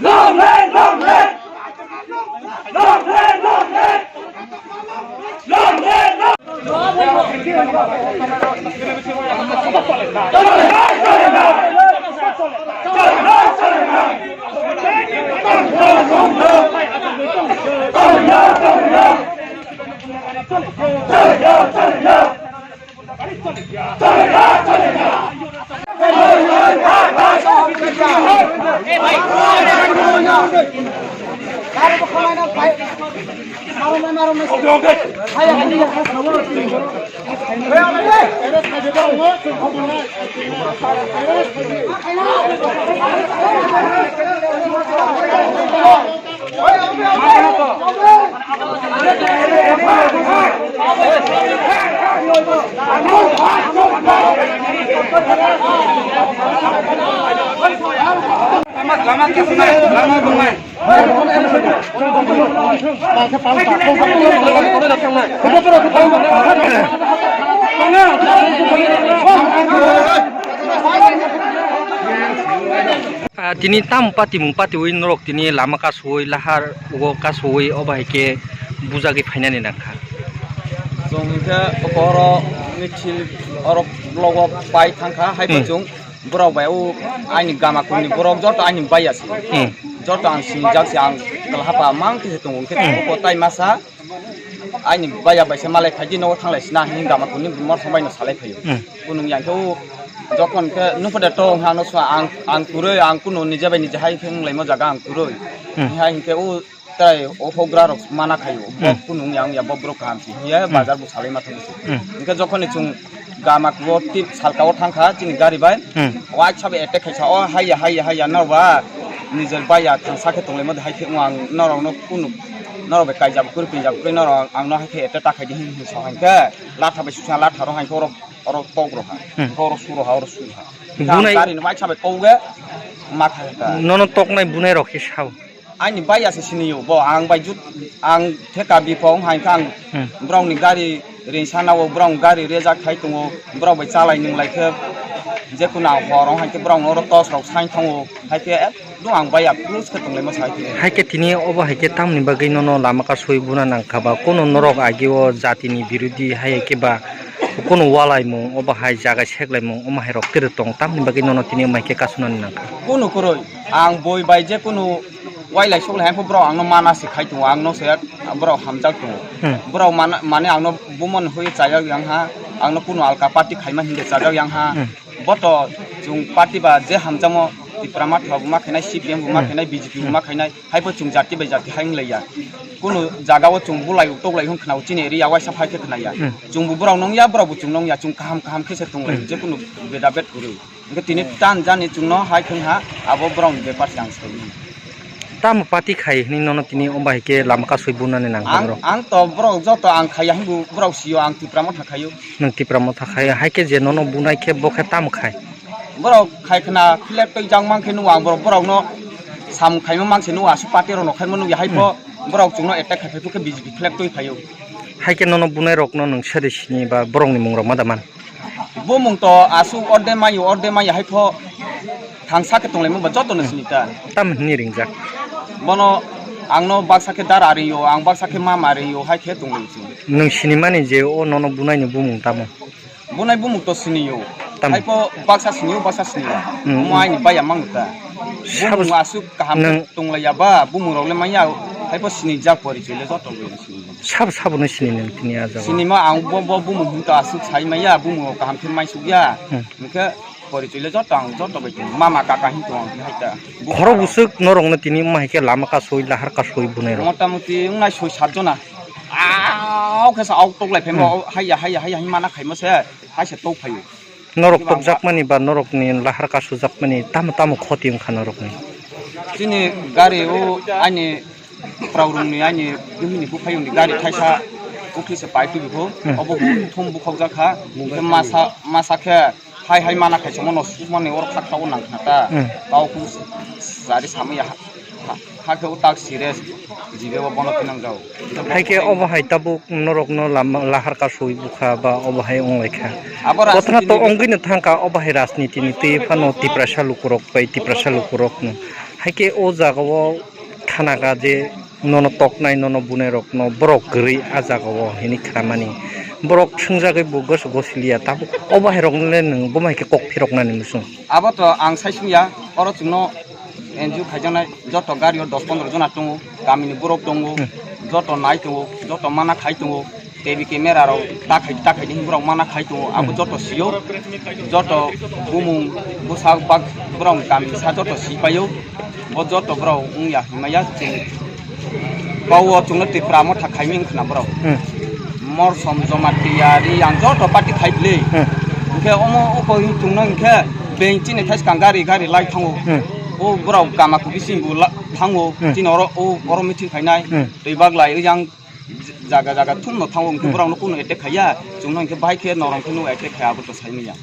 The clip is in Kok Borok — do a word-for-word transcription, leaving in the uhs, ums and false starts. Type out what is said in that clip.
Long live, long live! Long live, long live! Long live, long live! Ah, tini tam patimung patiwi norok tini lama kasui lahar ugo kasui obo hai khe bujagwi phainani nangkha. Chwng hinkhe oro misil oro blogo pai thangkha hai Hmm. Chwng borok bai o aini gama kuni borok joto aini baiya se. Hmm. Joto ang sinijak se ang kwlahapa mang khe tongo hinkhe Hmm. Tongo tai masa. Aini baiya bai se malai phaidi nogo thanglai sina hinwi gama kuni mor sambai no salai phaio. Hmm. Kunung yang khe o jokhon khe nukho de to wngkha no sua ang, ang kwrwi ang kunu nije bai nije hai khe wnglaimo jaga ang kwrwi. Hmm. Hai hinkhe o tai o hogra rok mana khaio. Bo Hmm. Kunung yang ya bo borok kaham si hiya Hmm. Bazar bo salai ma thango si. Hmm. Hinkhe jokhon ni chwng gama kugo tip salka o thangkha chini gari bai. Hmm. Waisa bai attack khaisa o haiya haiya haiya norok ba nijor baiya thangsa khe tonglaima hai khe ang norok no kunu norok bai kaijak kwrwi pinjak kwrwi norok ang no hai khe attack ta khaidi hin hin sa hai khe latha bai susa latha rok hai khe oro oro tok rok ha Hmm. Oro suro ha oro suro ha Bunai gari no waisa bai tok ge ma kha kha. Nono toknai bunai rok khe sao. Aini baiya se siniyo bo ang bai jut ang theka bipong hai khe ang Hmm. Borok ni gari rinsa nao borok gari rejak khai tongo borok bai chalai nung lai khe je kunu ang hor ong hai khe borok no oro tos rok sai tongo hai khe ekdom ang baiya plus khe tong lai ma sai khe. Hai khe tini obo hai khe tamni bagwi nono lama kasui buna nang kha ba kunu norok agi o jati ni birodhi hai khe ba kunu walaimung obo hai jaga seklaimung omo hai rok tere tong tamni bagwi nono tini omo hai khe kasunani nang kha. Kunu kwrwi ang boi bai je kunu Wailai suklai hai khe borok ang no mana se khai tongo, ang no se borok hamjak tongo. Hmm. Borok mana, mane ang no bumon hui chajak yang ha, ang no kunu alka party khaima hinwi chajak yang ha. Hmm. Bo to chwng party ba je hamjakmo Tipra Motha bo ma khainai, C P M bo ma khainai, B J P bo ma khainai, hai pho chwng jati bai jati hai wng lai ya. Kunu jaga o chwng bulai u toklai hwn khna o chini area waisa phai khe khna ya. Hmm. Chwng bo borok nung ya, borok bo chwng nung ya, chwng kaham kaham khe se tong lai, hmm, je kunu beda bet kwrwi. Hwnkhe tini tan jani chwngno hai khwng ha, abo borokni bepar se ang saimani. Tamo party khai hwnwi nono tini omo hai khe lama kasui bunani nang kha borok? Ang to borok joto ang khaiya hwnbu borok sio, ang Tipra Motha khaio. Nwng Tipra Motha khaio, hai khe je nono bunai khe bo khe tamo khai? Borok khai khna flag twi jak mang khe nukgo ang borok, borokno samung khaima mang se nukgo, aswk party rokno khaima nukya hai pho, hmm, borok chwngno attack khai phai khe B J P flag twi phaio. Hai khe nono bunai rokno nwng sere sini ba borokni mung rok ma da man? Bumung to aswk orde mayo, orde maya hai pho thangsa khe tonglaima ba jotono sini ta. Tam hwnwi ringjak? Bono angno baksa khe dara ringyo, ang baksa khe mama ringyo hai khe tonglai chwng. Nwng sinimani je o nono bunaini bumung tamo? Bunai bumung to siniyo. Tam. Hai pho baksa siniyo, baksa siniya. Hmm. Omo aini baya mang ta. Sabo bumung aswk kaham nwng tonglaiya ba, bumung rok le manya, hai pho sinijak porichoi le joto bai sinijak. Sabo sabo no sini nang tini a jaga? Sinima ang bo, bo bumung hwn to aswk sai maya, bumung rok kaham khe mai suk ya. Hmm. Hwnkhe porichoi le joto ang joto bai tong. Mama kaka hwn tong ang hai ta. Khoro buswk norok no tini ma hai khe lama kasui lahar kasui bunai rok. Mota moti wngnai soi sat jona. Au khe sa au tok lai phaimo, hmm, haiya, haiya, haiya, haiya, mana khaimo se, hai se tok phaio. Norok tokjakmani ba norokni lahar kasujakmani tamo tamo khoti wngkha norokni? Chini gari o ani praurungni ani bihini buphayungni gari thaisa ukli se pai tubikho, hmm, obo bo thum bukhokjak kha, hwnkhe masa, masa khe hai hai mana khai chongmano sukmani oro khaksa o nang khna ta, hmm, tao khung sari samwi ha, ha, hakhe o tak serious jibe o bono thinangjao. Hai khe obo hai tabuk norokno lama, lahar kasui bukha ba obo hai wng lai kha. Abo kothana to rajniti ni wngwi no thang kha, obo hai rajniti ni twi phano Tiprasa lukurok bai Tiprasa lukurok no. Hai khe o jaga o thana kha je nono toknai, nono bunai rokno borok kwrwi a jaga o hinwi khnamani. Borok swngjagwi bo goso gosi liya, tabuk obo hai rokno le nwng bo hai khe kok phiroknani muchung? Abo to ang sai sung ya, oro chwngno N G O khaijaknai joto gari o dos pondro jona tongo, kamini borok tongo, hmm, joto nai tongo, joto mana khai tongo, tei bi camera rok ta khai, ta khai ni borok mana khai tongo, abo, hmm, joto sio, joto bumung bwsa bak borok kamini sa joto si paio, bo joto borok wng ya hwnmaya chwng. Bo o chwngno Tipra Motha khaiming khna borok. Hmm. Morsom, Jamatia, Reang joto party khai bwle. Hmm. Hwnkhe omo o koi chwngno hwnkhe beng chini thai swkang gari gari lai thango. Hmm. O borok Kamakubi sing bo la-, thango. Hmm. Chini oro o oro meeting khainai. Hmm. Tei bak lai yang jaga jaga thumno thango hwnkhe, hmm, borokno kunu attack khaiya. Chwngno hwnkhe bahai khe norok khe no attack khaiya abo to saimanya.